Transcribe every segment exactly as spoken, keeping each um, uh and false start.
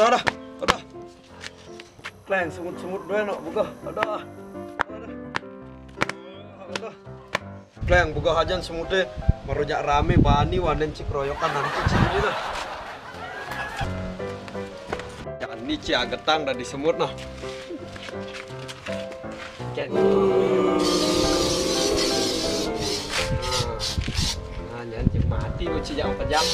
Aduh, aduh. Kleng, semut-semut dua no, begah. Aduh. Aduh. Aduh. Kleng, begah ajan semute, baru jak rame bani wanen ci keroyokan nanti ci ini nah. Jani ci agetang dari semut nah. Jani. Nah, nah, jani ci mati uci jak pejam.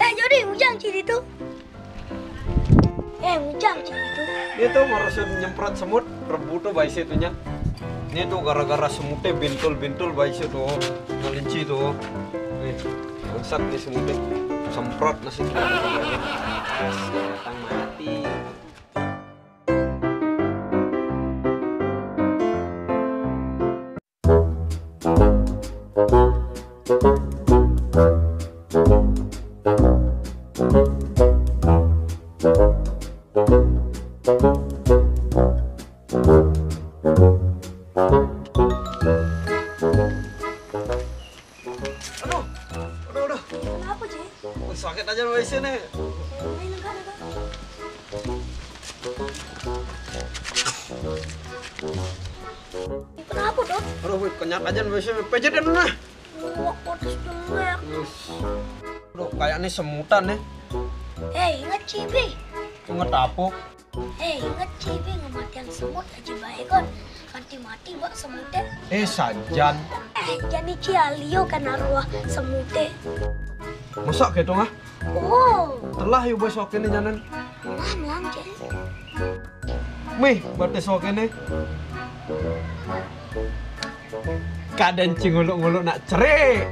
Eh, jadi ujang ci itu. Eh, ujang ci itu. Ini tuh harus nyemprot semut, rebu tuh baisi itunya. Ini tuh gara-gara semutnya bintul-bintul baisi tuh. Ngalinci tuh. Nih, bangsat nih semutnya. Semprot nasi. Datang mati. Aduh, aduh, aduh. Kenapa, Cek? Oh, sakit aja W C nih. Ini enggak, enggak. Kenapa, Dok? Aduh, wih, kenyang aja W C, pejetin nah. Wah, pedes dulu ya. Aduh, kayaknya semutan nih. Eh, ingat Cibi. Ingat apa? Eh, ingat Cibi ngematian semut aja bae kon. Kanti mati bak semute. Eh, sajan. Eh, jani ci alio kan arwah semute. Masa gitu ngah? Oh. Telah yuk bos oke nih janan. Melang, melang, Cek. Mih, batis oke nih. Kadang cinguluk-nguluk nak cerik.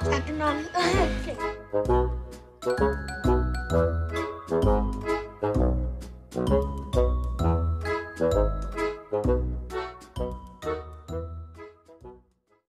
Satu nol.